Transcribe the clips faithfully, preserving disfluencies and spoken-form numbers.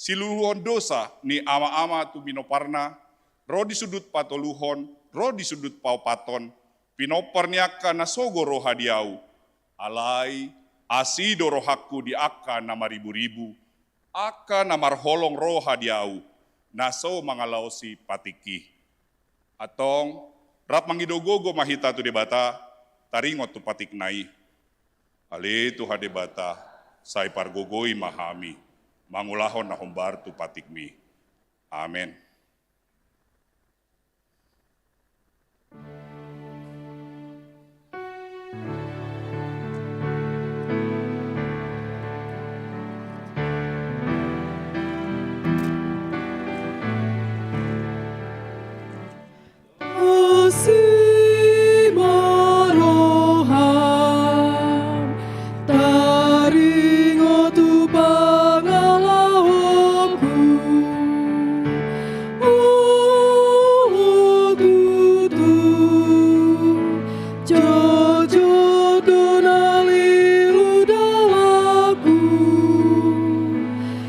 Siluluhon dosa ni ama-ama tu pinomparna, ro di sundut patoluhon, ro di sundut paopathon, pinompar ni angka na sogo roha di ahu. Alai asi do rohangku di angka na mariburibu, angka na marholong roha di ahu, na so mangalaosi patikki. Antong, rap mangido gogo ma hita tu Debata, taringot tu patikna i. Ale Tuhan Debata, sai pargogoi ma hami, mangulahon na hombar tu patikmi. Amen. Asi ma roham, taringot tu pangalahonku. O tutu, jotjot do na lilu dalanku.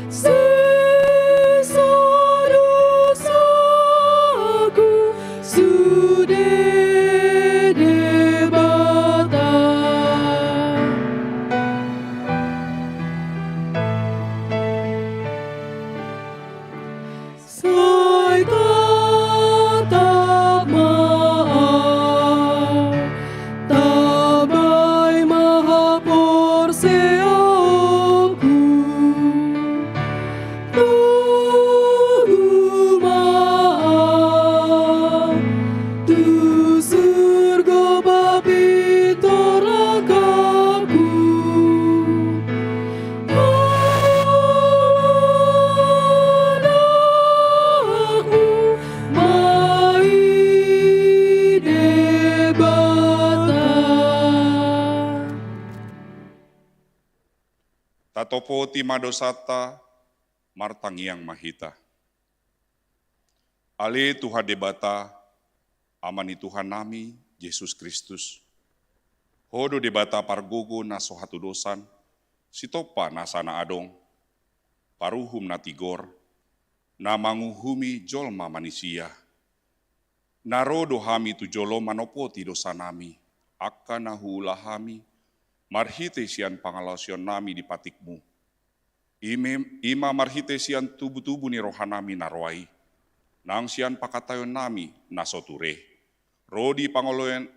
Sesa dosaku sude Debata. Sai tatap ma ahu, tambai ma haporseaonku. Togu ma ahu tu surgo, ba pintor langkangku. Anakmu ma i Debata. Tatopoti ma dosanta, martangiang ma hita. Ale Tuhan Debata, Ama ni Tuhannami Jesus Kristus. Ho do Debata pargogo na so hatudosan, sitompa nasa na adong, paruhum na tigor, na manguhumi jolma manisia. Na ro do hami tu jolo manopoti dosanami, angka na huula hami, marhite sian pangalaosionnami di patikmu. Ime, i ma marhite sian tubutubu ni rohanami na roa i, nang sian pangkataionnami na so ture, ro di pangoloen,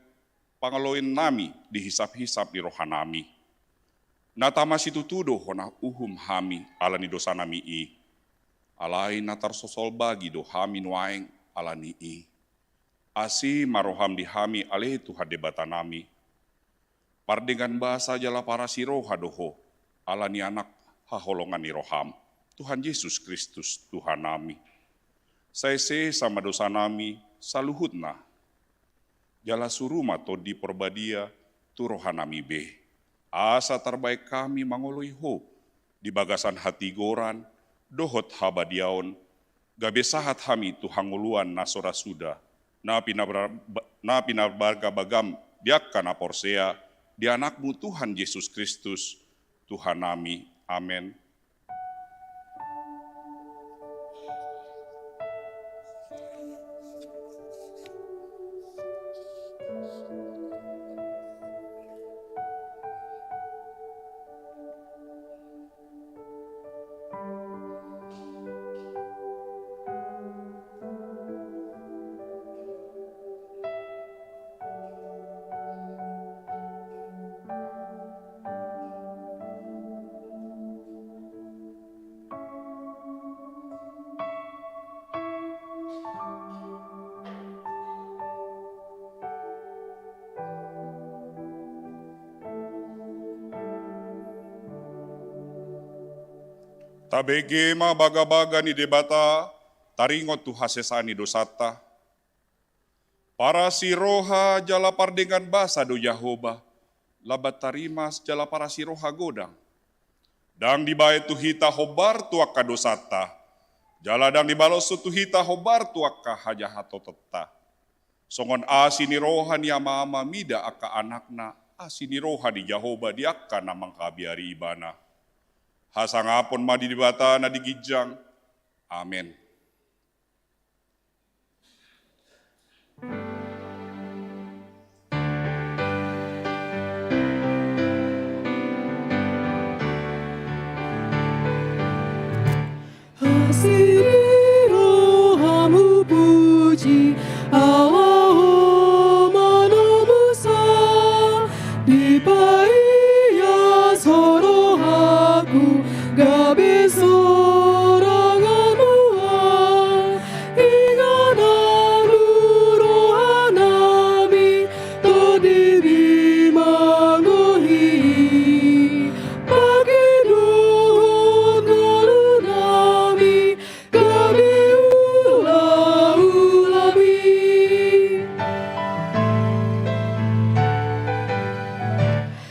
pangoloennami di hisaphisap ni rohanami. Na tama situtu do hona uhum hami ala ni dosanami i, alai na tarsosol bagi do hami nuaeng ala ni i. Asi ma roham di hami, ale Tuhan Debatanami. Pardenggan basa jala parasi roha do ho, ala ni Anak haholongan ni roham, Tuhan Jesus Kristus, Tuhannami. Sai sesa ma dosanami saluhutna. Jala suru ma Tondi Porbadia tu rohanami be, asa tarbaen hami mangoloi ho di bagasan hatigoran dohot habadiaon, gabe sahat hami tu hangoluan na so ra suda, na pinabar-, na pinabagabagam di angka na porsea di Anakmu Tuhan Jesus Kristus, Tuhannami. Amen. Tabege ma bagabaga ni Debata, taringot tu hasesaan ni dosanta. Parasi roha jala pardenggan basa do Jahowa, lambat tarimas jala parasi roha godang. Ndang dibaen tu hita hombar tu angka dosanta, jala ndang dibaloshon tu hita hombar tu angka hajahatonta. Songon asi ni roha ni ama-ama mida angka anakna, asi ni roha ni Jahowa di angka na mangkabiari Ibana. Hasangapon ma di Debata na di ginjang, Amen. Asi ni rohamu, puji Allah ho manomusa, dipaias ho rohaku gabe soranganmu. Inganan rohanami, tondimi manggohi, pake dohot ngolunami gabe ulaulami.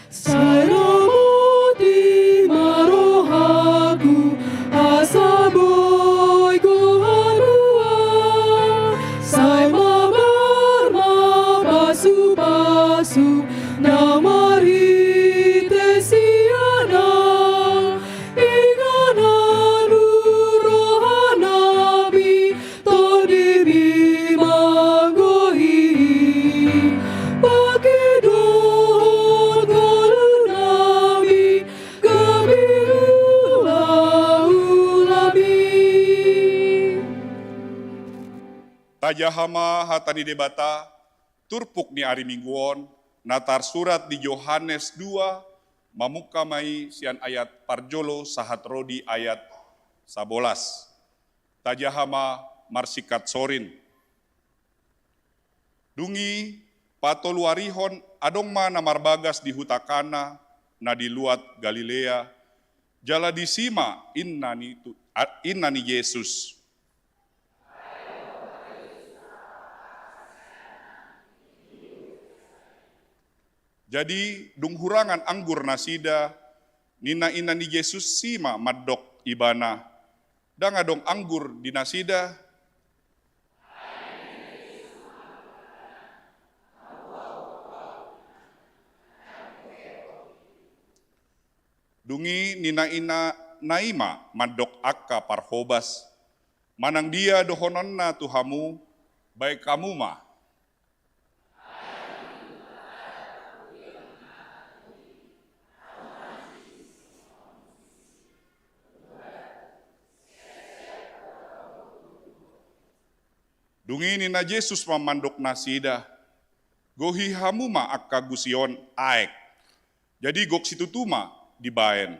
Sai ramoti ma rohaku asa boi goarmu. Sai mabar ma pasupasu na marhite sian Inganan rohanami, tondimi manggohi, pake dohot ngolunami gabe ulaulami. Tajaha ma hata ni Debata, turpuk ni ari Minggu on, na tarsurat di Johannes dua, mamungka ma i sian ayat parjolo sahat ro di ayat sabolas. Tajaha ma marsingkat sorin. Dung i, patoluarihon adong ma na marbagas di huta Kana, na di luat Galilea, jala disi ma inna ni tu-, a-, inna ni Jesus. Jadi, dung hurangan anggur nasida, ninna inna ni Jesus i ma mandok ibana, ndang adong anggur di nasida. Dung i ninna inna na i ma mandok angka parhobas, manang dia dohononna tu hamu, baen hamu ma. Dung i ninna Jesus ma mandok nasida, gohi hamu ma angka gusion aek. Jadi gok situtu ma dibaen.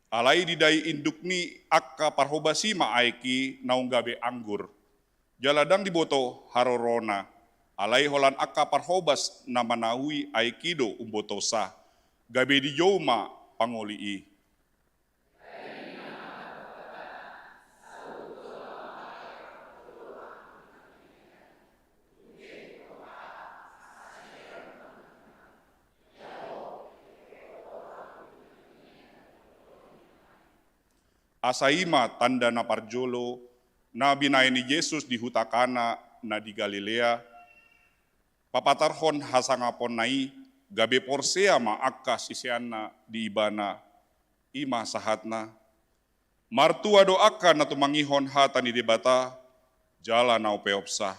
Alai didai induk ni angka parhobas i ma aek i naung gabe anggur. Jala ndang diboto harorona, alai holan angka parhobas na manaui aek i do umbotosa, gabe dijou ma pangoli i. Asa i ma tanda na parjolo na binaen ni Jesus di huta Kana na di Galilea, papatarhon hasangaponna i, gabe porsea ma angka siseanna di ibana. I ma sahatna. Martua do angka na tumangihon hata ni Debata, jala na umpeopsa.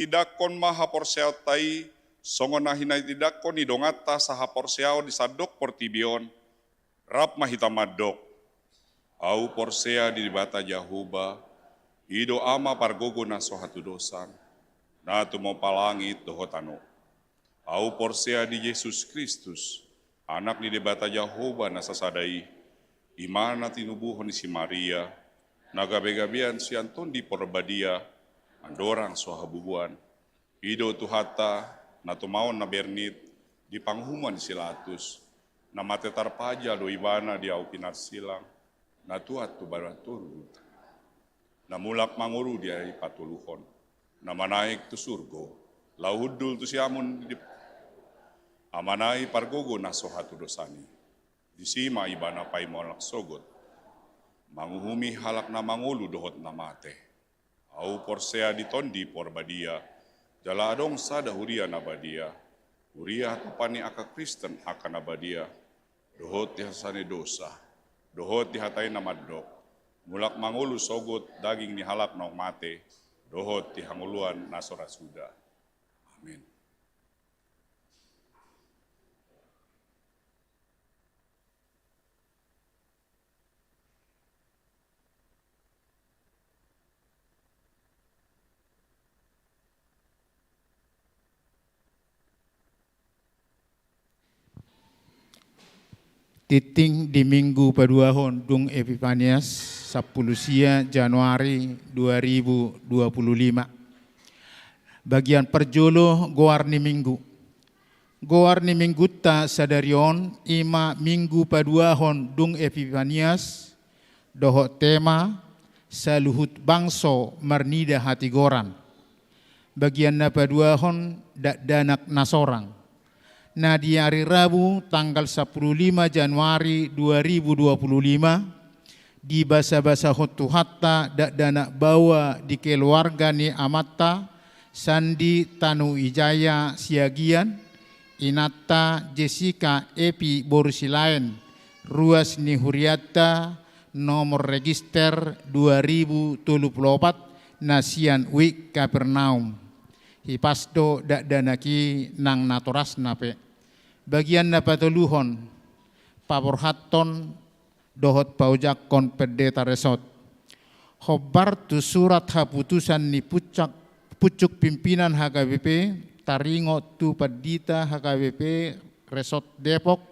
Tindanghon ma haporseaonta i, songon na hinatindanghon ni donganta sahaporseaon di sandok portibi on, rap ma hita mandok: Ahu porsea di Debata Jahowa, i do Ama pargogo na so hatudosan, na tumompa langit dohot tano. Ahu porsea di Jesus Kristus, Anak ni Debata Jahowa na sasada i, i ma na tinubuhon ni si Maria, na gabegabean sian Tondi Porbadia, andorang so habubuan. I do Tuhanta, na tumaon na bernit di panguhuman ni si Pilatus, na mate tarpajal do Ibana di ahu pinarsilang, na tuat tu batuan toru, na mulak mangolu di ari patoluhon, na manaek tu surgo, laho hundul tu siamun ni Amana i pargogo na so hatudosan i. Disi ma Ibana paima halak sogot, manguhumi halak na mangolu dohot na mate. Ahu porsea di Tondi Porbadia, jala adong sada huria na badia, huria hatupan ni angka Kristen angka na badia, dohot di hasesaan ni dosa, dohot di hata i na mandok: Mulak mangolu sogot daging ni halak naung mate, dohot di hangoluan na so ra suda. Amen. Tintin di Minggu paduahon dung Epipanias, sampulu sia Januari dua ribu dua puluh lima. Bagian parjolo, goar ni Minggu. Goar ni Minggunta sadari on i ma Minggu paduahon dung Epipanias, dohot tema: Saluhut bangso marnida hatigoran. Bagian na paduahon, dakdanak na sorang. Na di ari Rabu tanggal sampulu lima Januari dua ribu dua puluh lima, dibasabasahon Tuhanta dakdanak baoa di keluarga ni amanta Sandi Tanuwijaya Siagian, inanta Jessica Epi boru Silaen, ruas ni hurianta, nomor register dua ribu tolu pulu opat, na sian Wijk Kapernaum. Hipas do dakdanak i nang natorasna pe. Bagian na patoluhon, paborhathon dohot paojakhon pendeta resort. Hombar tu surat haputusan ni puncak, puncuk pimpinan H K B P, taringot tu pandita H K B P Resort Depok,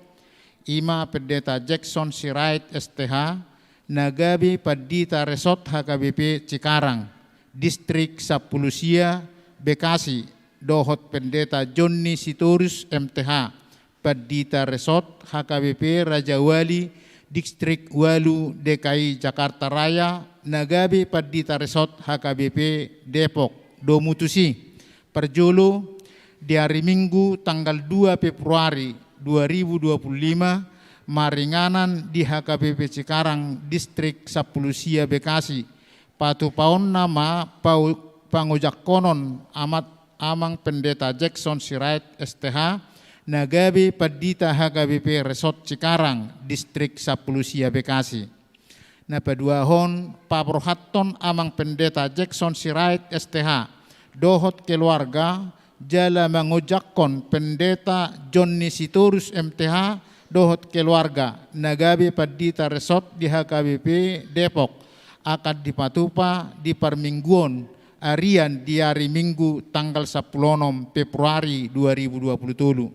i ma Pendeta Jackson Sirait S T H, na gabe pandita resort H K B P Cikarang, Distrik sampulu sia Bekasi, dohot Pendeta Jonni Sitorus M T H, pandita resort H K B P Rajawali, Distrik ualu D K I Jakarta Raya, na gabe pandita resort H K B P Depok. Domu tusi. Parjolo, di ari Minggu tanggal dua Februari dua ribu dua puluh lima, maringanan di H K B P Cikarang, Distrik sampulu sia Bekasi, patupaonna ma pau-, pangojakhonon amat Amang Pendeta Jackson Sirait S T H, na gabe pandita H K B P Resort Cikarang, Distrik sampulu sia Bekasi. Na paduahon, paborhathon Amang Pendeta Jackson Sirait S T H dohot keluarga, jala mangojakhon Pendeta Jonni Sitorus M T H dohot keluarga, na gabe pandita resort di H K B P Depok, akan dipatupa di parmingguon arian di ari Minggu tanggal sampulu onom Februari dua ribu dua puluh tolu.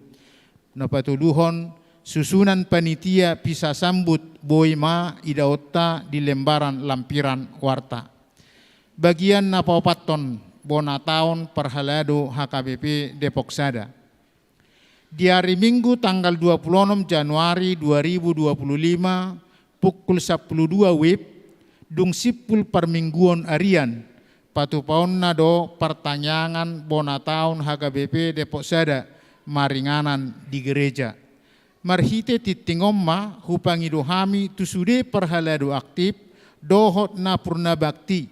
Na patoluhon, susunan panitia misa sambut boi ma idaonta di lembaran lampiran warta. Bagian na paopathon, bona taon parhalado H K B P Depok Sada. Di ari Minggu tanggal dua puluh onom Januari dua ribu dua puluh lima, pukul sampulu dua WIB, dung simpul parmingguon arian, patupaonna do partangiangan bona taon H K B P Depok Sada maringanan di gereja. Marhite tintin on ma hupangido hami tu sude parhalado aktif dohot na purna bakti,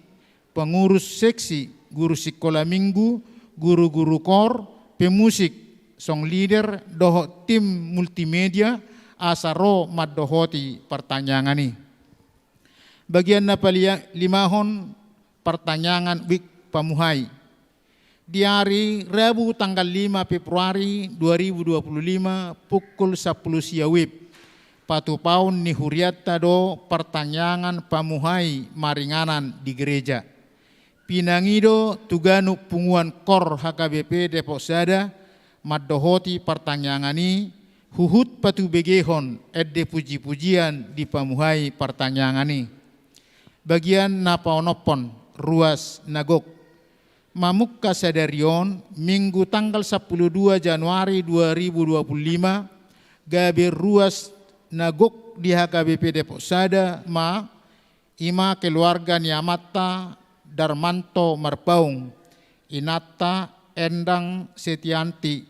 pengurus seksi, guru sikola minggu, guru-guru kor, pemusik, song leader, dohot tim multimedia, asa ro mandohoti partangiangan i. Bagian na palia-, limahon, partangiangan WIB Pamuhai. Di ari Rabu tanggal lima Februari dua ribu dua puluh lima pukul sampulu sia wib, patupaon ni hurianta do partangiangan pamuhai maringanan di gereja. Pinangido tu ganup punguan kor H K B P Depok Sada mandohoti partangiangan i, huhut patubegehon ende puji-pujian di pamuhai partangiangan i. Bagian na paonomhon, ruas na gok. Mamungka sadari on, Minggu tanggal sampulu dua Januari dua ribu dua puluh lima, gabe ruas na gok di H K B P Depok Sada ma, i ma keluarga ni amanta Darmanto Marpaung, inanta Endang Setianti,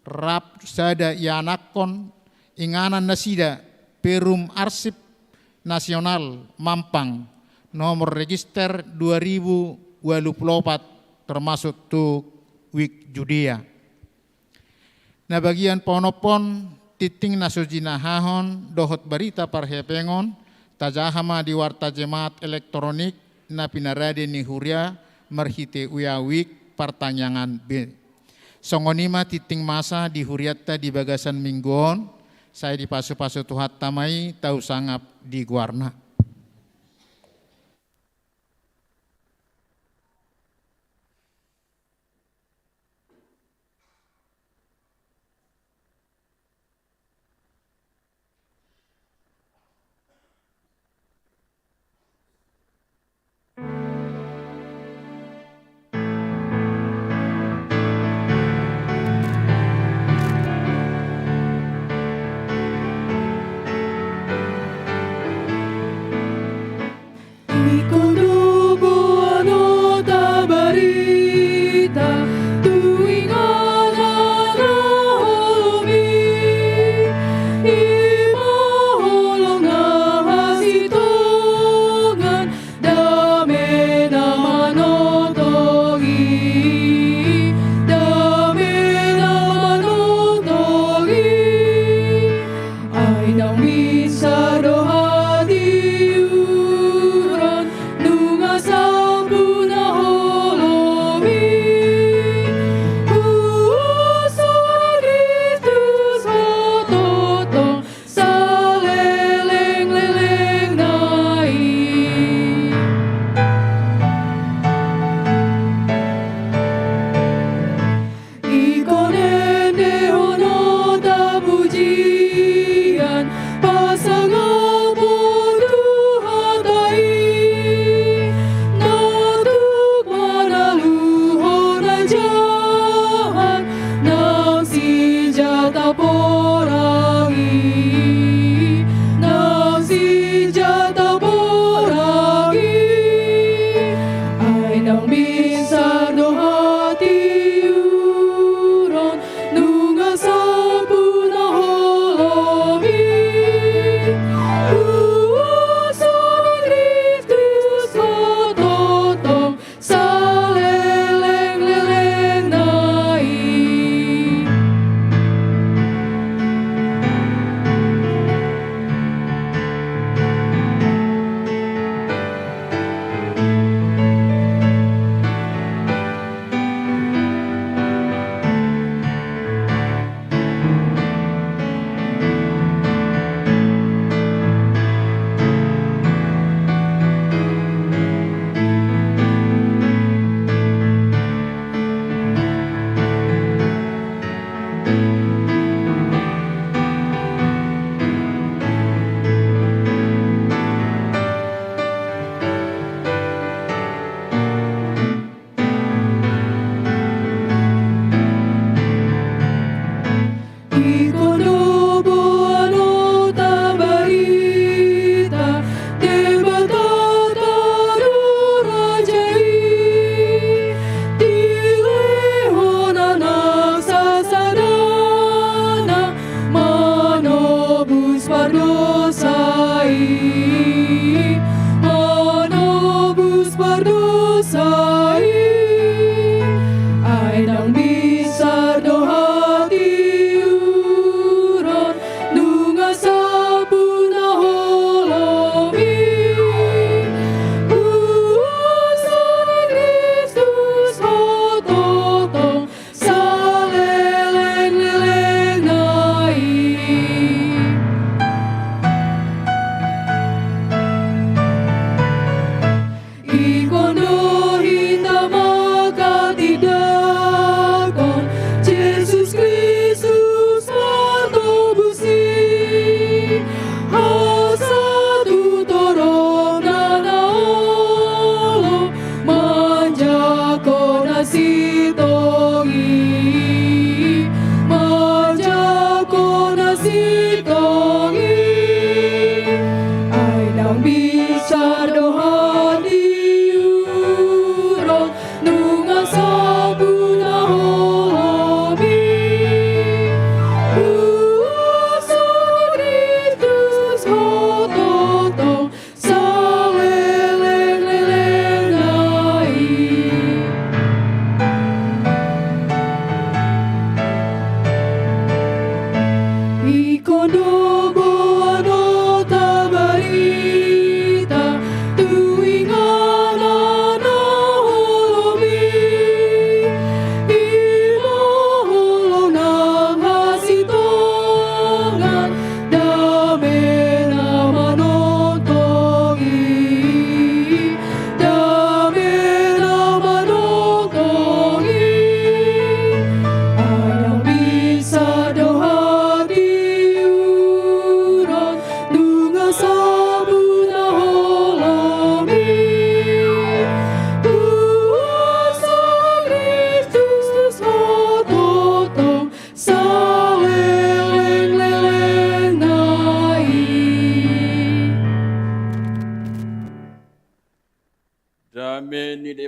rap sada ianakhon, inganan nasida, Perum Arsip Nasional Mampang, nomor register dua ribu ualu pulu opat, termasuk tu Wik Judea. Na bagian paonomhon, tingting na so jinahahon dohot barita parhepengon, tajaha ma di warta jemaat elektronik na pinarade ni huria marhite Uya Wik partangiangan B. Songon i ma tingting masa di hurianta di bagasan minggu on, sai dipasu-pasu Tuhanta ma i, tau sangap di goarna.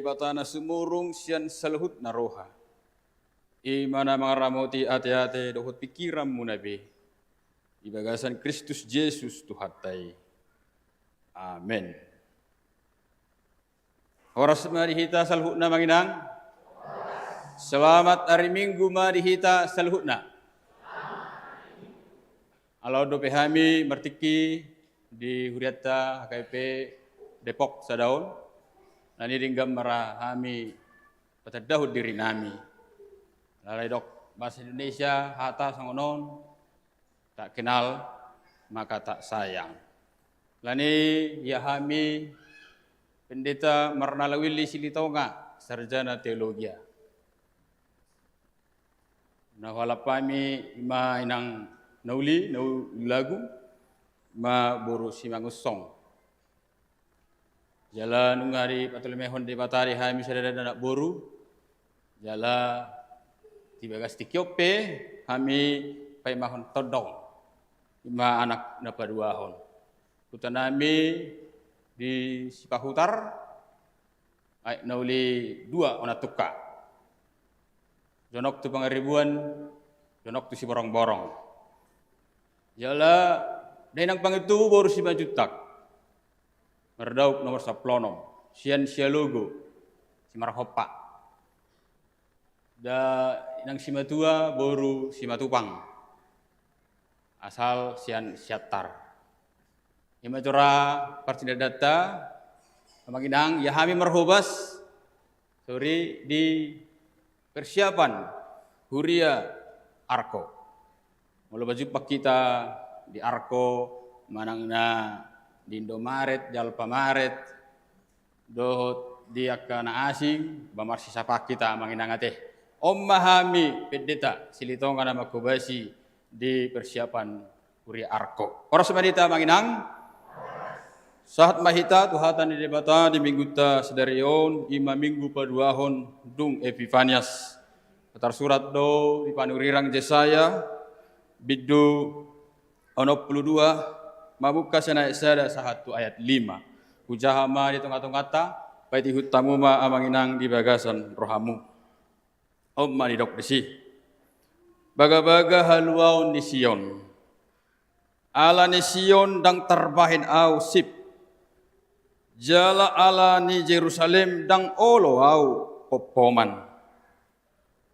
Debata na sumurung sian saluhutna roha, i ma na mangaramoti ateate dohot pingkiranmuna be, di bagasan Kristus Jesus Tuhanta i. Amen. Horas ma di hita saluhutna, Amang Inang. Selamat hari Minggu ma di hita saluhutna. Ala on dope hami martingki di hurianta H K B P Depok sada on, alani denggan ma ra hami patandahon dirinami. Alai didok bahasa Indonesia hata songon on, tak kenal maka tak sayang. Alani i ia hami Pendeta Marnala Willy Silitonga, sarjana teologia. Na hualap hami i ma inang na uli, na uli Agung, i ma boru Simangunsong. Jala nunga dipatulemehon Debata di hami sada anak boru, jala di bagas tingki on pe hami paimahon tondong, i ma anak na paduahon. Hutanami di Sipahutar, aek na uli dua Onantungka. Jonok tu Pangaribuan, jonok tu Siborongborong. Jala dainang pangintubu boru Simanjuntak, mardaup nomor sampulu onom, sian Sialogo, Simarhompa. Da inang simatua boru Simatupang, asal sian Siantar. I ma jora parsinadanta, Amang Inang, ia hami marhobas, sorry, di persiapan huria Arko. Molo pajumpang hita di Arko, manang na di Indomaret, di Alfamaret, dohot di angka na asing, ba marsisapaan hita, Amang Inang, ate. On ma hami Pendeta Silitonga na manghobasi di persiapan huria Arko. Horas ma di hita, Amang Inang. Sahat ma hita tu hata ni Debata di minggunta sadari on, i ma minggu paduahon dung Epifanias. Tarsurat do di panurirang Jesaya, bindu onom pulu dua, mamungka sian ayat sada sahat tu ayat lima. Hujaha ma di tongatonganta, paitihon hamu ma, Amang Inang, di bagasan rohamu. On ma didok disi: Bagabaga haluaon ni Sion. Ala ni Sion ndang tarbahen ahu sip, jala ala ni Jerusalem ndang olo ahu pompoman.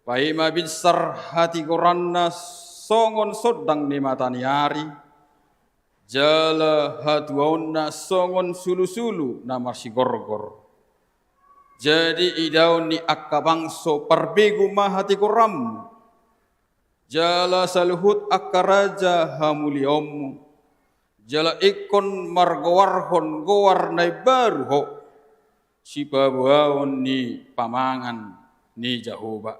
Paima binsar hatigoranna songon sondang ni mata ni ari, jala hatuaonna songon sulusulu na marsigorgor. Jadi idaon ni angka bangso parbegu ma hatigoranmu, jala saluhut angka raja hamuliaonmu. Jala ingkon margoarhon goar na imbaru ho, sipaboaon ni pamangan ni Jahowa.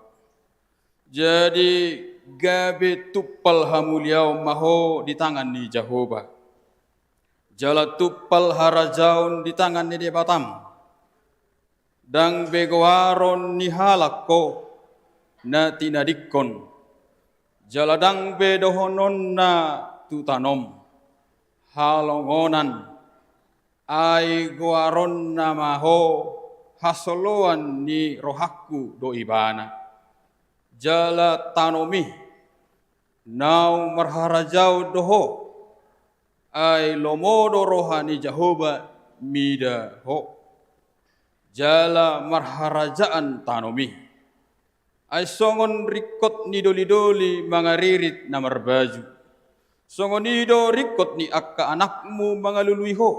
Jadi gabe tumpal hamuliaon ma ho di tangan ni Jahowa, jala tumpal harajaon di tangan ni Debatam. Ndang be goaron ni halak ho na tinadingkon, jala ndang be dohononna tu tanom. Halongonan, ai goaronna ma ho: Hasoloan ni rohangku do ibana. Jala tanomi, naung marharajaon do ho, ai lomo do roha ni Jahowa mida ho. Jala marharajaan tanomi, ai songon ringkot ni dolidoli mangaririt na marbaju, songon i do ringkot ni angka anakmu mangalului ho.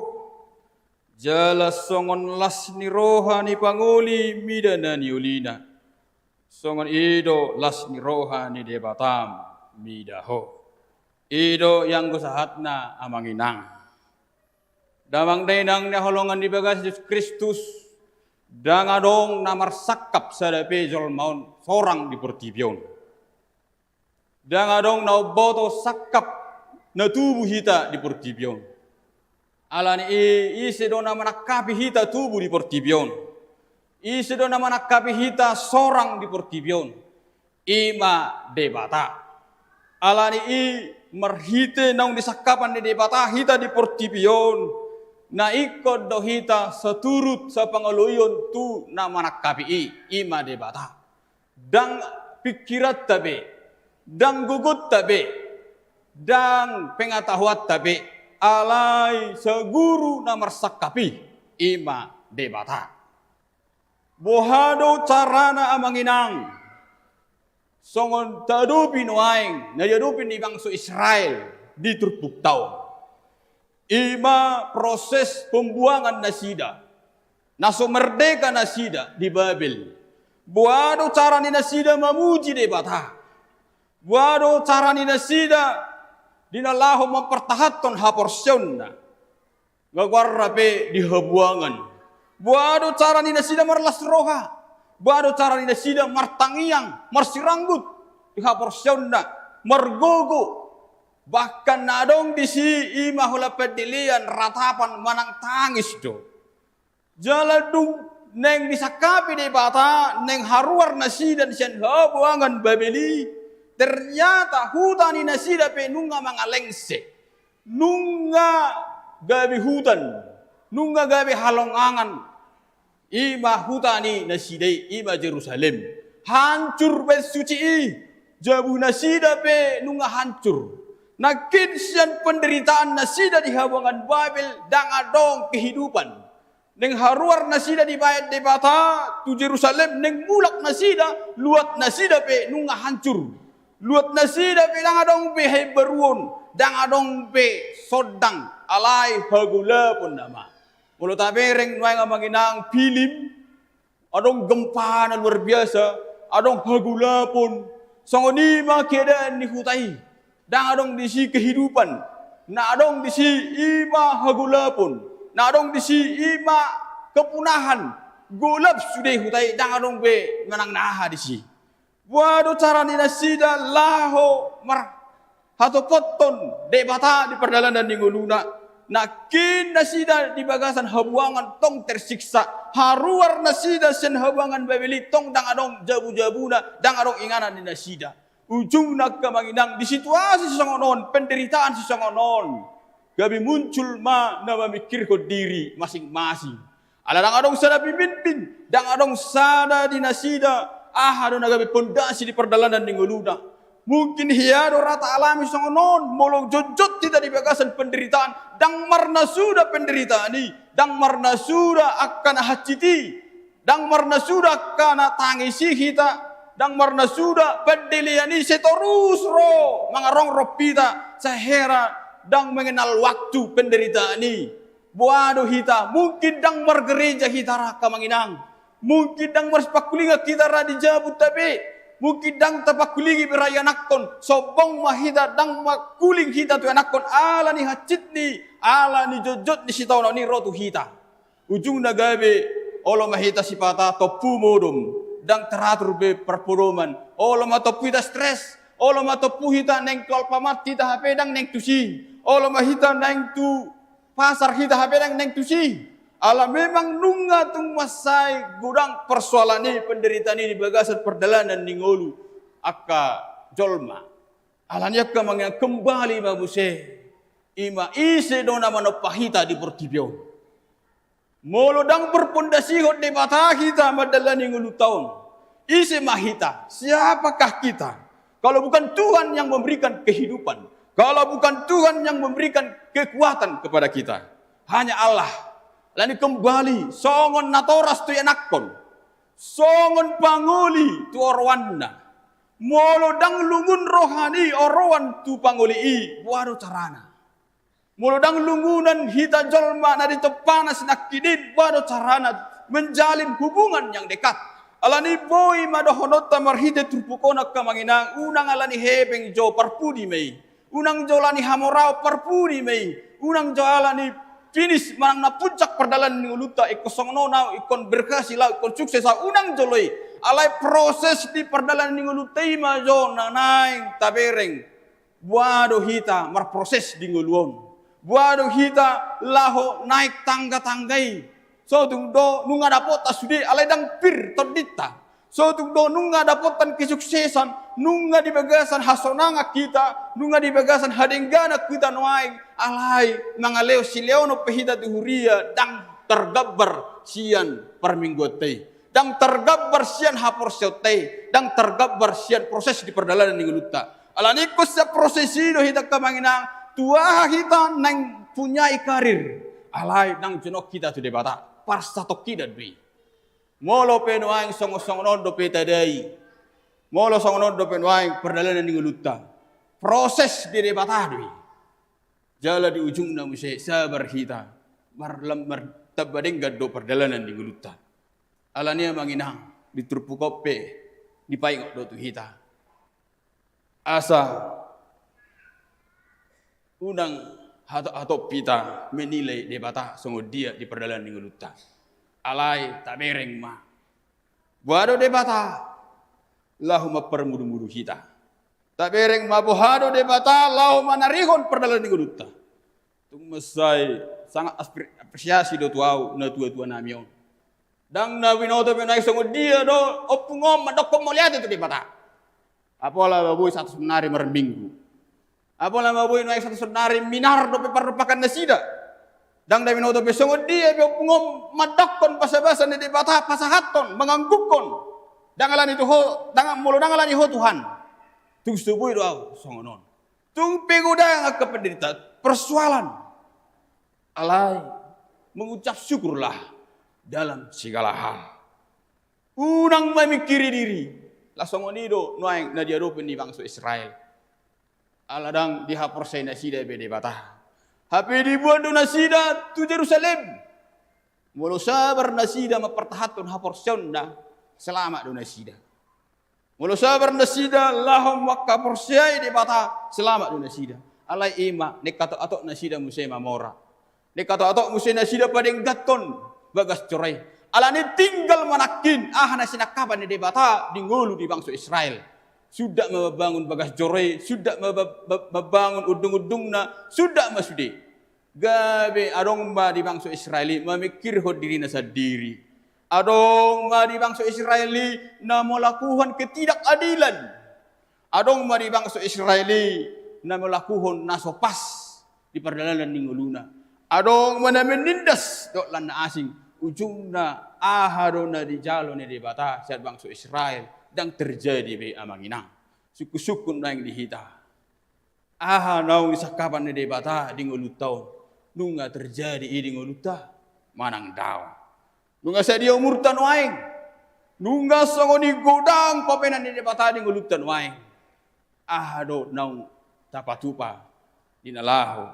Jala songon las ni roha ni pangoli mida na niolina, songon i do las ni roha ni Debatam mida ho. I do ianggo sahatna, Amang Inang. Damang dainang na hinaholongan di bagasan Jesus Kristus, ndang adong na marsangkap sada pe jolma on sorang di portibi on. Ndang adong na umboto sangkap na tubu hita di portibi on. Alani i, ise do na manangkapi hita tubu di portibi on? Ise do na manangkapi hita sorang di portibi on? I ma Debata. Alani i, marhite naung disangkapan ni Debata hita di portibi on, Na ingkon do hita saturut sapangoloion tu na manangkapi i, i ma Debata. Ndang pingkiranta be, ndang gogonta be, ndang pengetahuanta be, alai saguru na marsangkap i, i ma Debata. Boha do carana, amang inang, songon taadopi nuaeng na diadopi ni bangso Israel di turpukta on? I ma proses pembuangan nasida, na so merdeka nasida di Babel. Boha do cara ni nasida mamuji Debata? Boha do cara ni nasida di na laho mampartahankon haporseaonna? Nga goarna pe di habuangan. Boha do cara ni nasida marlas roha? Boha do cara ni nasida martangiang, marsiranggut di haporseaonna, margogo? Bahkan na adong disi i ma holan pandelean, ratapan manang tangis do. Jala dung naeng disangkapi Debata, naeng haruar nasida sian habuangan Babel i, ternyata huta ni nasida pe nunga mangalengse, nunga gabe hutan, nunga gabe halongangan. I ma huta ni nasida i, i ma Jerusalem. Hancur bait suci i, jabu nasida pe nunga hancur. Nangkin sian penderitaan nasida di habuangan Babel, ndang adong kehidupan. Naeng haruar nasida dibahen Debata tu Jerusalem, naeng mulak nasida, luat nasida pe nunga hancur. Luat nasida pe ndang adong be haimbaruon, ndang adong be sondang, alai hagolapon nama. Molo tabereng nuaeng, amang inang, film, adong gempa na luar biasa, adong hagolapon. Songon i ma keadaan ni huta i. Ndang adong disi kehidupan. Na adong disi i ma hagolapon. Na adong disi i ma kepunahan. Golap sude huta i, ndang adong be manang na aha disi. Boha do cara ni nasida laho marhatopothon Debata di pardalanan ni ngoluna? Nangkin nasida di bagasan habuangan tong tersiksa, haruar nasida sian habuangan Babel i tong ndang adong jabu-jabuna, ndang adong inganan ni nasida. Ujungna, angka amang inang, di situasi sisongon on, penderitaan sisongon on, gabe muncul ma na mamingkirhon diri masing-masing. Ala ndang adong sada pemimpin, ndang adong sada di nasida aha do na gabe pondasi di pardalanan ni ngoluna. Mungkin hea do ra taalami songon on, molo jotjot hita di bagasan penderitaan, ndang marnasuda penderitaan i, ndang marnasuda angka na hansit i, ndang marnasuda angka na tangis i hita, ndang marnasuda pandelean i, sai torus ro mangarongrom hita, sai hera ndang mengenal waktu penderitaan i. Boha do hita? Mungkin ndang margereja hita ra, angka amang inang. Mungkin ndang marsipangkulingan hita ra di jabunta be. Mungkin ndang tapangkulingi be ra ianakhon. Sombong ma hita, ndang mangkuling hita tu ianakhon ala ni hansit ni, ala ni jotjot ni sitaonon i ro tu hita. Ujungna gabe olo ma hita sipata tompu modom, ndang teratur be parpodoman. Olo ma tompu hita stres, olo ma tompu hita naeng tu Alfamart hita hape ndang naeng tusi. Olo ma hita naeng tu pasar hita hape ndang naeng tusi. Ala memang nunga tung mansai godang persoalan i, penderitaan i di bagasan pardalanan ni ngolu angka jolma. Alani i, angka amang inang, kembali ma muse, i ma ise do na manompa hita di portibi on. Molo ndang berpondasihon Debata hita mandalani ngolunta on, ise ma hita? Siapakah kita kalau bukan Tuhan yang memberikan kehidupan, kalau bukan Tuhan yang memberikan kekuatan kepada kita? Hanya Allah. Alani i, kembali songon natoras tu ianakhon, songon pangoli tu oroanna. Molo ndang lungun roha ni oroan tu pangoli i, boha do carana? Molo ndang lungunan hita jolma na ditompana sinangkin i, boha do carana menjalin hubungan yang dekat? Alani i, boi ma dohononta marhite turpuk on, angka amang inang, unang alani hepeng jo, parpudi ma i. Unang jo alani hamoraon, parpudi ma i. Unang jo alani finish manang na puncak pardalanan ni ngolunta, ingkon songon on au, ingkon berhasil au, ingkon sukses au, unang jolo i. Alai proses di pardalanan ni ngolunta i ma jo na naeng tabereng. Boha do hita marproses di ngolu on? Boha do hita laho naek tangga-tangga i? So tung do nunga dapotan sude, alai ndang pir tondinta. So tung do nunga dapotan kesuksesan, Nunga di bagasan hasonangan hita, nunga di bagasan hadengganan hita nuaeng, alai mangalehon silehon pe hita tu huria, ndang targambar sian parmingguanta i, ndang targambar sian haporseaonta i, ndang targambar sian proses di pardalanan ni ngolunta. Alani i ingkon sian proses i do hita angka amang inang, tu aha hita naeng punyai karir, alai ndang jonok hita tu Debata, parsatongkinan do i. Molo pe nuaeng songon-songon on dope tadai, molo songon on dope nuaeng pardalanan ni ngolunta, proses di Debata do i. Jala di ujungna muse sabar hita, mar-, mar-, tamba denggan do pardalanan ni ngolunta. Alani i amang inang, di turpuk on pe dipaingot do tu hita, asa unang hatop-hatop hita menilai Debata songon dia di pardalanan ni ngolunta. Alai tabereng ma boha do Debata laho mamparmudu-mudu hita. Tabereng ma boha do Debata laho manarihon pardalanan ni ngolunta. Tung mansai sangat aspre-, apresiasi do tu ahu natua-tua nami on. Ndang na binoto pe nuaeng songon dia do ompung on mandokkon mauliate tu Debata. Apala ma boi sahat tu saonnari marminggu. Apala ma boi nuaeng sahat tu saonnari minar dope parrompakan nasida. Ndang na binoto pe songon dia pe ompung on mandokkon basa-basa ni Debata, pasahathon, mangangguhon. Ndang alani tu ho, ndang, molo ndang alani ho Tuhan, tung so boi do ahu songon on. Tung pe godang angka penderitaan, persoalan, alai mengucap syukurlah dalam segala hal. Unang mamingkiri diri. Laos songon i do nuaeng na diadopi ni bangso Israel. Ala ndang dihaporseai nasida be Debata, hape diboan do nasida tu Jerusalem. Molo sabar nasida mampartahankon haporseaonna, selamat do nasida. Molo sabar nasida laho mangkaporseai Debata, selamat do nasida. Alai i ma, naeng atok-atok nasida muse mamora. Naeng atok-atok muse nasida padengganhon bagas joro i. Alani i tinggal ma nangkin aha na sinangkapan ni Debata di ngolu ni bangso Israel. Suda ma mambangun bagas joro i, suda ma ba-, ba-, mambangun undung-undungna, suda ma sude. Gabe adong ma di bangso Israel i mamingkirhon dirina sandiri. Adong ma di bangso Israel i na melakuhon ketidakadilan. Adong ma di bangso Israel i na melakuhon na so pas di pardalanan ni ngoluna. Adong ma na menindas dohot lan na asing. Ujungna aha do na dijalo ni Debata sian bangso Israel, ndang terjadi be amang inang. Sungkun-sungkun nuaeng di hita. Aha naung disangkapan ni Debata di ngolunta on, nunga terjadi i di ngolunta manang daong? Nunga sadia umurta nuaeng? Nunga songon i godang pambahenan ni Debata di ngolunta nuaeng? Aha do naung tapatupa di na laho,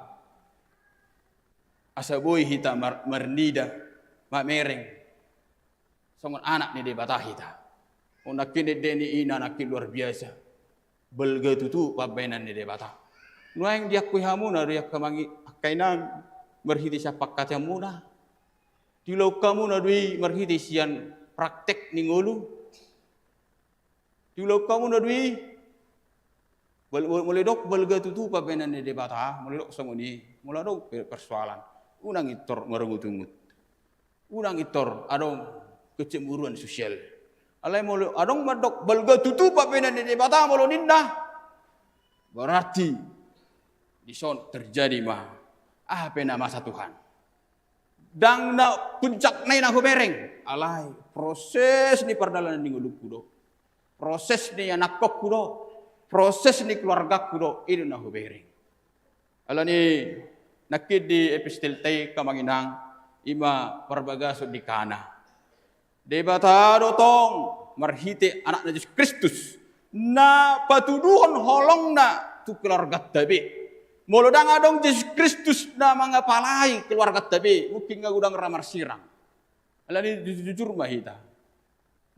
asa boi hita mar-, marnida, mamereng songon anak ni Debata hita? O, nangkin ende ni ina, nangkin luar biasa. Balga tutu pambahenan ni Debata. Nuaeng diakui hamuna do i angka amang i-, angka inang, marhite sian pangkataionmuna? Diulahon hamuna do i marhite sian praktek ni ngolu? Diulahon hamuna do i? Bal-, molo, molo didok balga tutu pambahenan ni Debata, molo didok songon i, molo adong pe persoalan, unang intor marungut-ungut. Unang intor adong kecemburuan sosial. Alai molo adong mandok balga tutu pambahenan ni Debata molo ninna, berarti dison terjadi ma aha pe na masa Tuhan. Ndang na puncakna i na hubereng, alai proses ni pardalanan ni ngolungku do, proses ni anakkonku do, proses ni keluargangku do, i do na hubereng. Alani nangkin di epistelta i angka amang inang, i ma parbagason di Kana. Debata do tong marhite anakna Jesus Kristus na patuduhon holongna tu keluarganta be. Molo ndang adong Jesus Kristus na mangapalai keluarganta be, mungkin nga godang ra marsirang. Alani jujur-jujur ma hita.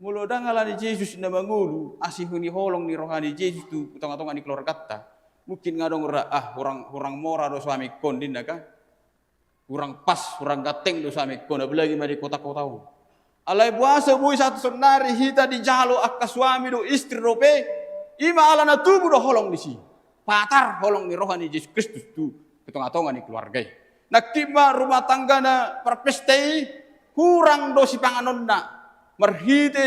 Molo ndang alani Jesus na mangolu, asi ni holong ni roha ni Jesus tu tonga-tonga ni keluarganta, mungkin nga adong ra, ah, hurang, hurang mora do suamingkon ninna kan. Hurang pas, hurang ganteng do suamingkon, apalagi ma di kota-kota on. Alai boasa boi sahat tu saonnari hita dijalo angka suami dohot istri dope? I ma ala na tubu do holong disi. Patar holong ni roha ni Jesus Kristus tu tonga-tonga ni keluarga i. Nangkin ma rumah tanggana parpesta i, hurang do sipanganonna marhite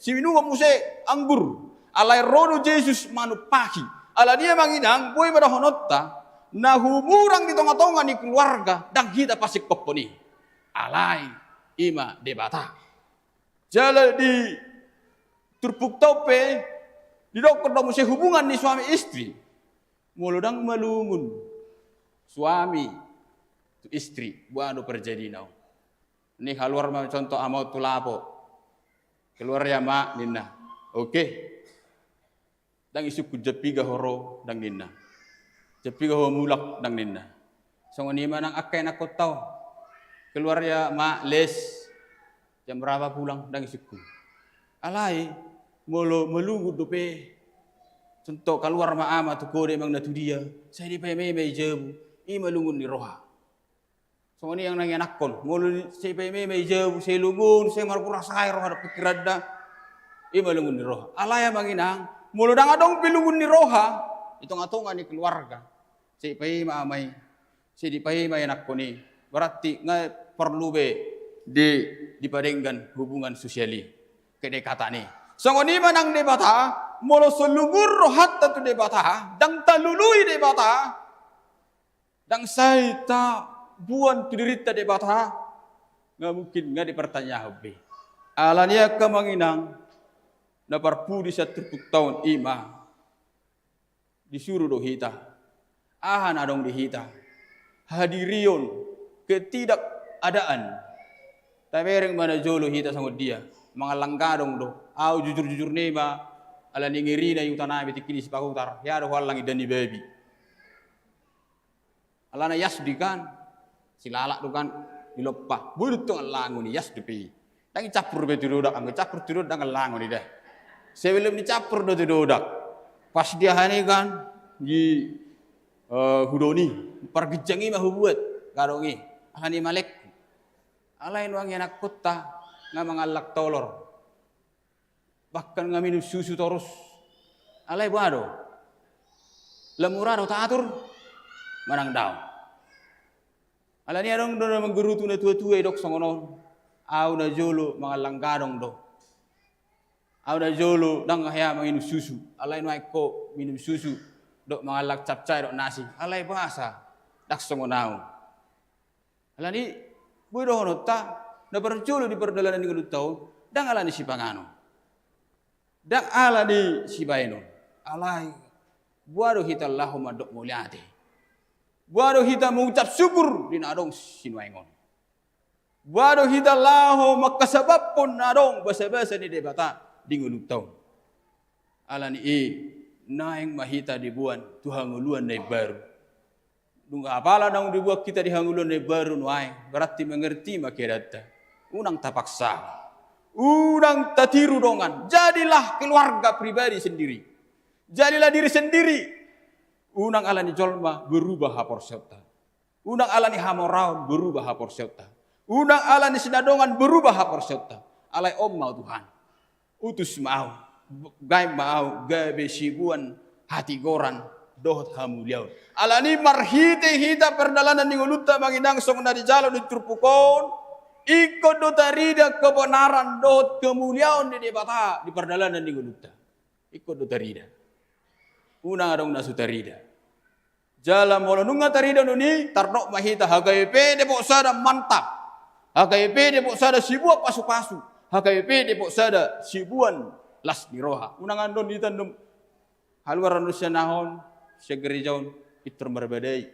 siminumon muse anggur. Alai ro do Jesus manumpahi. Alani i amang inang, boi ma dohononta, na humurang di tonga-tonga ni keluarga, ndang hita pasingkophon i. Alai i ma Debata. Jala di turpukta on pe, didokkon do muse hubungan ni suami istri. Molo ndang malungun suami tu istri, boha do parjadina on. Ni haluar ma contoh ama on tu lapo. Keluar ya, Mak, ninna. Oke. Ndang isungkun, jam piga ho ro, ndang ninna. Jam piga ho mulak, ndang ninna. Songon i ma nang angka ianakhonta on. Keluar ya, Mak, les. Jam berapa pulang, ndang isungkun. Alai molo malungun dope, contoh, kaluar ma ama tu kode manang na tu dia, sai dipaima-ima i jabu, i ma lungun ni roha. Songon i nang ianakhon, molo sai dipaima-ima i jabu, sai lungun, sai margurasai roha dohot pingkiranna, i ma lungun ni roha. Alai amang inang, molo ndang adong pe lungun ni roha di tonga-tonga ni keluarga, sai dipaima ama i, sai dipaima ianakhon i, berarti nga porlu be di, dipadenggan hubungan sosial i, kedekatan i. Songon i ma nang Debata, molo so lungun rohanta tu Debata, ndang talului Debata, ndang sai taboan tu dirinta Debata, nga mungkin nga dipertanyahon be. Alani i angka amang inang, na parpudi sian turpukta on i ma, disuru do hita. Aha na adong di hita? Hadirion, ketidakadaan. Tabereng ma na jolo hita songon dia, mangallang gadong do. Au jujur-jujur ni ma, alani ngeri na i huta nami tingki ni Sipahutar, hea do huallang indahan ni babi. Alana ias do i kan, silalak do kan, dilompa. Boi do tong allangon i, ias dope i. Ndang icampur be tu dodak, anggo icampur tu dodak ndang allangon i da. Sebelum dicampur do tu dodak, pas diaha ni kan, di, eh, hudon i, parginjang i ma hubuat gadong i, alani malekku. Alai nuaeng ianakhonta nga mangallang tolor. Bahkan nga minum susu torus. Alai boha do? Lam mura do taatur manang daong. Alani adong do na manggurutu na tua-tua didok songon on. Au na jolo mangallang gadong do. Au na jolo ndang hea manginum susu. Alai nuaeng ho minum susu dohot mangallang capcay dohot nasi. Alai boasa ndang songon au? Alani i, boi dohononta, na parjolo di pardalanan ni ngolunta on, ndang alani sipanganon, ndang alani sibahenon. Alai boha do hita laho mandok mauliate? Boha do hita mangucap syukur di na adong sinuaeng on? Boha do hita laho manghasabaphon na adong basabasa ni Debata di ngolunta on? Alani i, naeng ma hita diboan tu hangoluan na imbaru. Dung apala naung diboan hita di hangoluan na imbaru nuaeng, berarti mangarti ma keadaanta. Unang tapaksa, unang tatiru dongan. Jadilah keluarga pribadi sendiri. Jadilah diri sendiri. Unang alani jolma berubah haporseaonta. Unang alani hamoraon berubah haporseaonta. Unang alani sinadongan berubah haporseaonta. Alai on ma au Tuhan. Utus ma au, baen ma au gabe siboan hatigoran dohot hamuliaon. Alani i, marhite hita pardalanan ni ngolunta, amang inang, songon na dijalo di turpuk on, ingkon do tarida kebenaran dohot kemuliaon ni Debata di pardalanan ni ngolunta. Ingkon do tarida. Unang adong na so tarida. Jala molo nunga tarida nuaeng i, tardok ma hita H K B P Depok Sada mantap. H K B P Depok Sada siboan pasu-pasu. H K B P Depok Sada siboan las ni roha. Unang andon hita, andon haluaran do sian aha on, sian gereja on, pintor marbadai.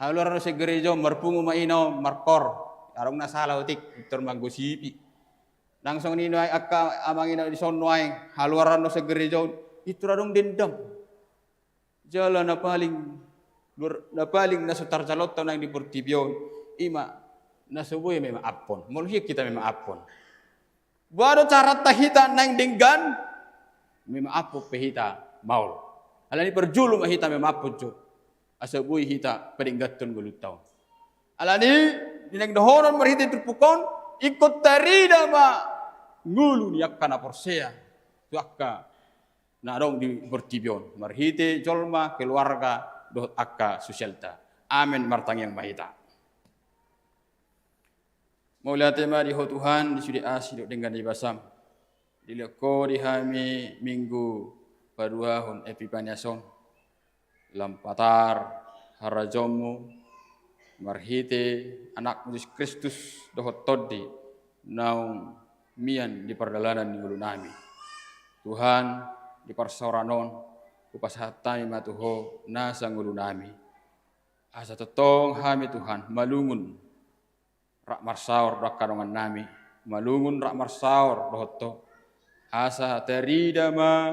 Haluaran do sian gereja on, marpungu ma ina on, markor. Adong na sala otik, pintor manggosipi. Nang songon i nuaeng angka amang inang dison nuaeng, haluaran do sian gereja on, pintor adong dendam. Jala na paling luar, na paling na so tarjaloonta naeng di portibi on, i ma na so boi memaaphon. Molo hian hita memaaphon, boha do caranta hita naeng denggan? Memaaphon pe hita maol. Alani i, parjolo ma hita memaaphon jo, asa boi hita padengganhon ngolunta on. Alani i, di naeng dohonon marhite turpuk on, ingkon tarida ma ngolu ni angka na porsea tu angka na adong di portibi on, marhite jolma, keluarga dohot angka sosialta. Amen. Martangiang ma hita. Mauliate ma di Ho Tuhan, di sude asi dohot denggan ni basam. Dilehon Ho di hami Minggu paduahon Epipanias on, lam patar harajaonMu marhite Anakmu Jesus Kristus dohot Tondi naung mian di pardalanan ni ngolunami. Tuhan, di parsaoran on hupasahat hami ma tu Ho nasa ngolunami, asa tongtong hami, Tuhan, malungun rap marsaor dohot angka dongannami, malungun rap marsaor dohot Ho, asa tarida ma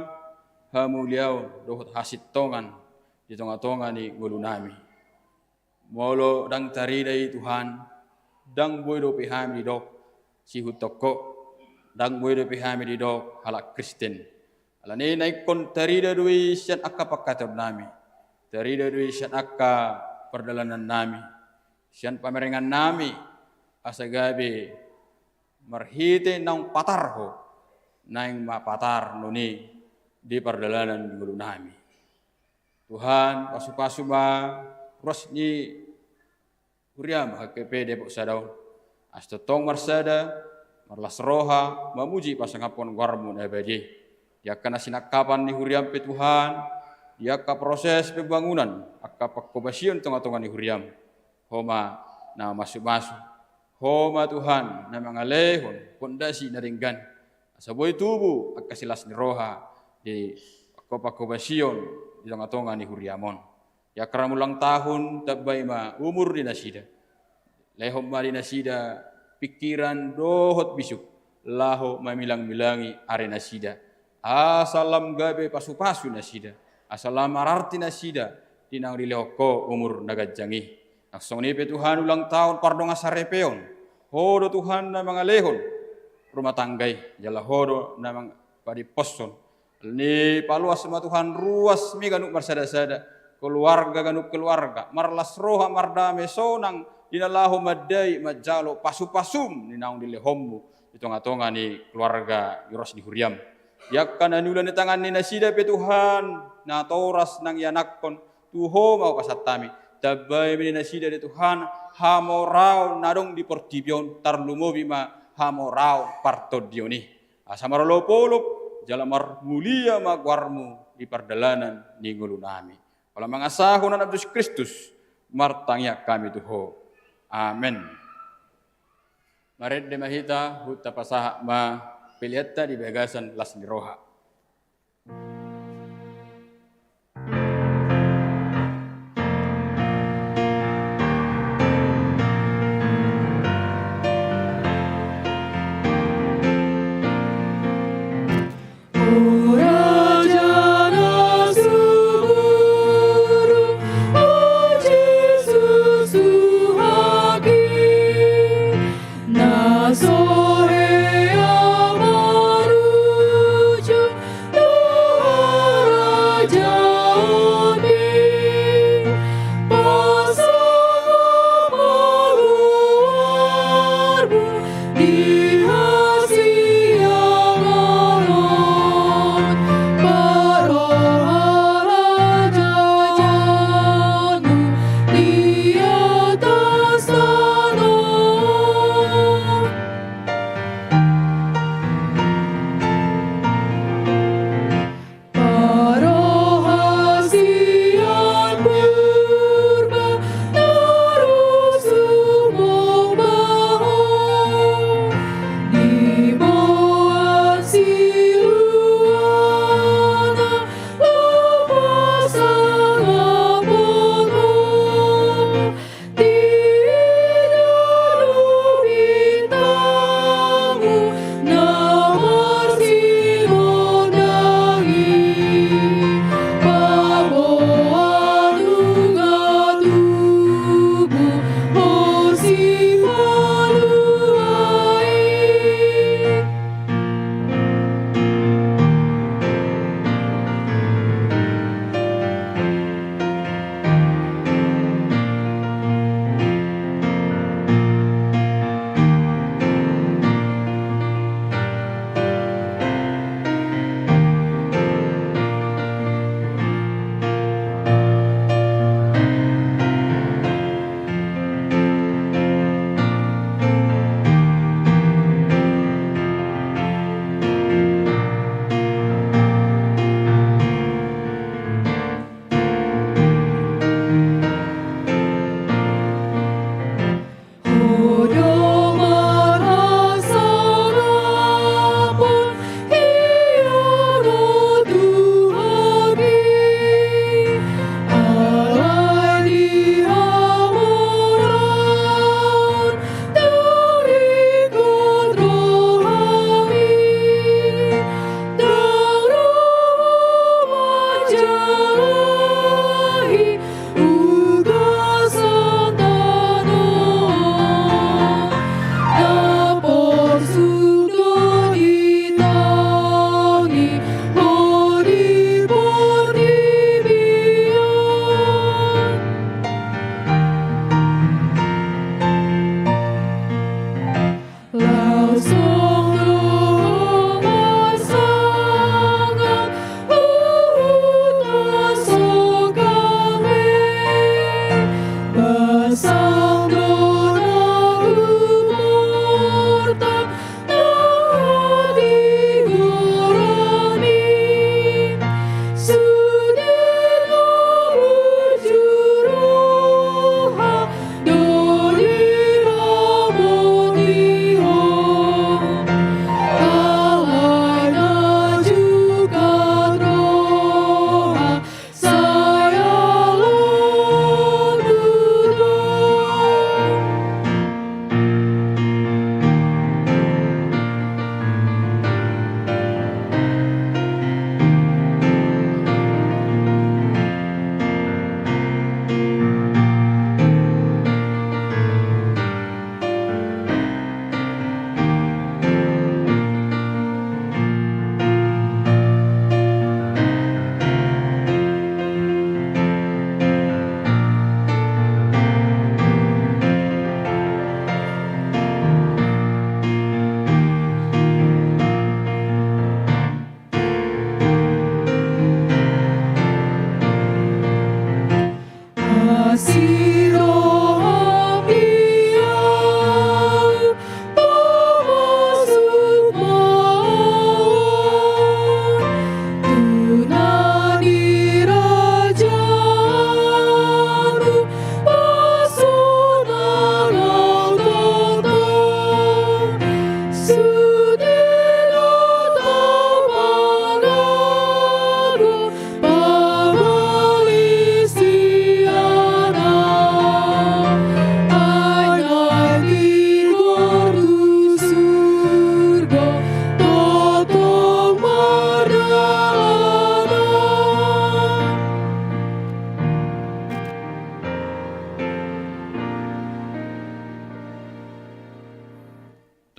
hamuliaon dohot hasintongan di tongatonga ni ngolunami. Molo ndang tarida i, Tuhan, ndang boi dope hami didok sihuthon Ho, ndang boi dope hami didok halak Kristen. Alani na ingkon tarida do i sian angka pangkataonnami, tarida do i sian angka pardalanannami, sian pamerengannami, asa gabe marhite naung patar Ho, naeng ma patar nuaeng i di pardalanan ni ngolunami. Tuhan, pasupasu ma ruas ni huriaM H K P Depok Sada on, asa tongtong marsada, marlas roha mamuji pasangapon goarMu na badia i. Di angka na sinangkapan ni huriaM pe, Tuhan, di angka proses pembangunan, angka pangkobasion tongatonga ni huriaM, Ho ma na mamasumasu. Ho ma, Tuhan, na mangalehon pondasi na denggan, asa boi tubu angka silas ni roha di angka pangkobasion di tongatonga ni huriaM on. Di angka na ulang tahun, tambai ma umur di nasida. Lehon ma di nasida pingkiran dohot bisuk laho mamilangmilangi ari nasida, asa lam gabe pasupasu nasida, asa lam mararti nasida di naung dilehon Ho umur na ganjang i. Nang songon i pe, Tuhan, ulang tahun pardongansaripeon, Ho do, Tuhan, na mangalehon rumah tangga i, jala Ho do na mangpadimposhon. Alani i paloas ma, Tuhan, ruasMi ganup marsadasada, keluarga ganup keluarga, marlas roha, mardame, sonang di na laho mandai manjalo pasupasu ni naung dilehonMu di tongatonga ni keluarga di ruas ni huriaM. Di angka na niula ni tangan ni nasida pe, Tuhan, natoras nang ianakhon, tu Ho ma hupasahat hami. Tambai ma di nasida, Tuhan, hamoraon na adong di portibi on, tarlumobi ma hamoraon partondion i, asa marolopolop jala marmulia ma goarMu di pardalanan ni ngolunami. Holan mangasahon Anakmu Jesus Kristus, martangiang hami tu Ho. Amen. Marende ma hita, huhut tapasahat ma peleanta di bagasan las ni roha.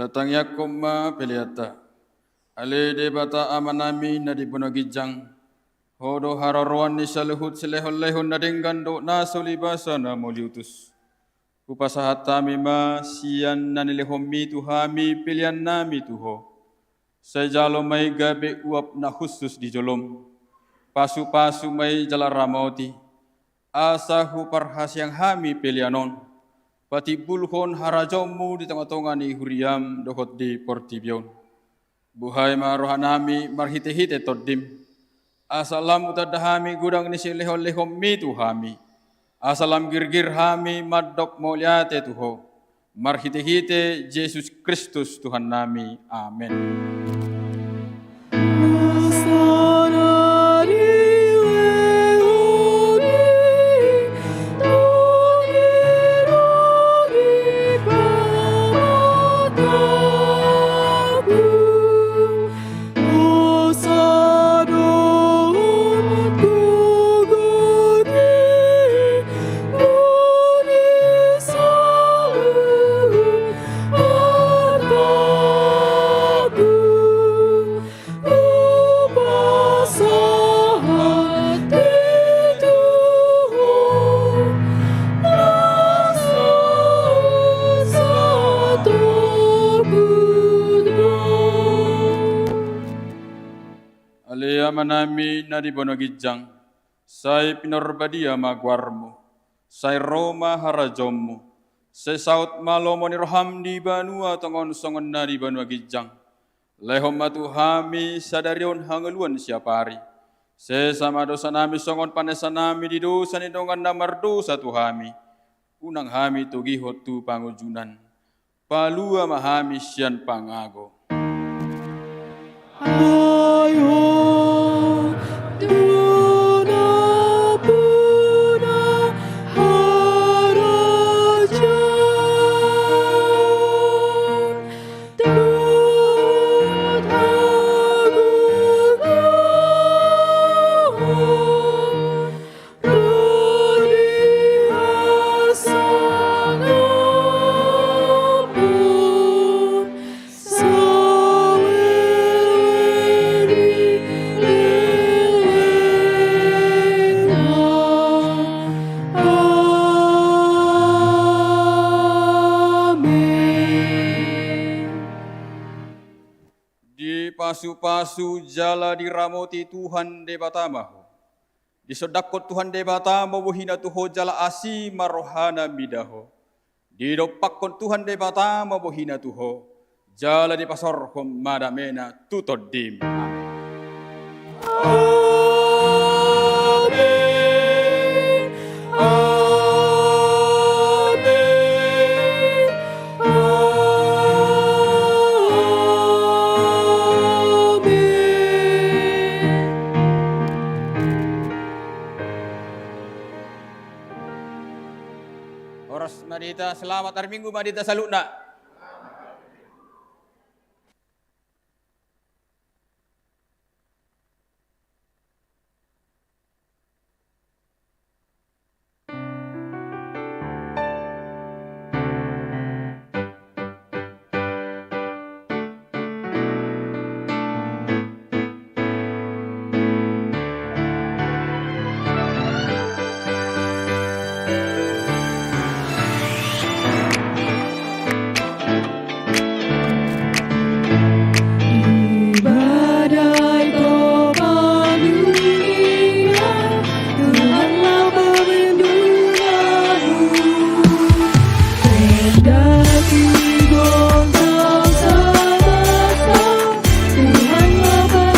Tatangianghon ma peleanta. Ale Debata Amanami na di banua ginjang, Ho do haroroan ni saluhut silehonlehon na denggan dohot na so libasa na mauliutus. Hupasahat hami ma sian na nilehonMi tu hami peleannami tu Ho. Sai jalo ma i gabe uap na hushus di joloM. Pasupasu ma i jala ramoti, asa huparhaseang hami pelean on patimbulhon harajaonMu di tongatonga ni huriaM dohot di portibi on. Buhai ma rohanami marhitehite TondiM, asa lam hutanda hami godang ni silehonlehonMi tu hami, asa lam girgir hami mandok mauliate tu Ho, marhitehite Jesus Kristus Tuhannami. Amen. Ale Amanami na di banua ginjang, sai pinarbadia ma goarMu, sai ro ma harajaonMu, sai saut ma lomo ni rohaM di banua tonga on songon na di banua ginjang. Lehon ma tu hami sadari on hangoluan siapari. Sesa ma dosanami songon panesanami di dosa ni dongan na mardosa tu hami. Unang hami togihon tu pangunjunan. Palua ma hami sian pangago. Ai Ho do nampuna harajaon dohot hagogoon ro di hasangapon saweweng ni lelengna. Amen. Dipasupasu jala diramoti Tuhan Debata ma ho. Disondangkon Tuhan Debata ma bohina tu ho jala asi ma rohana mida ho. Didompakkon Tuhan Debata ma bohina tu ho, jala dipasaorhon ma damena tu tondim. Amen. Amen. Amen. Horas ma di hita, selamat hari Minggu ma di hita saluhutna.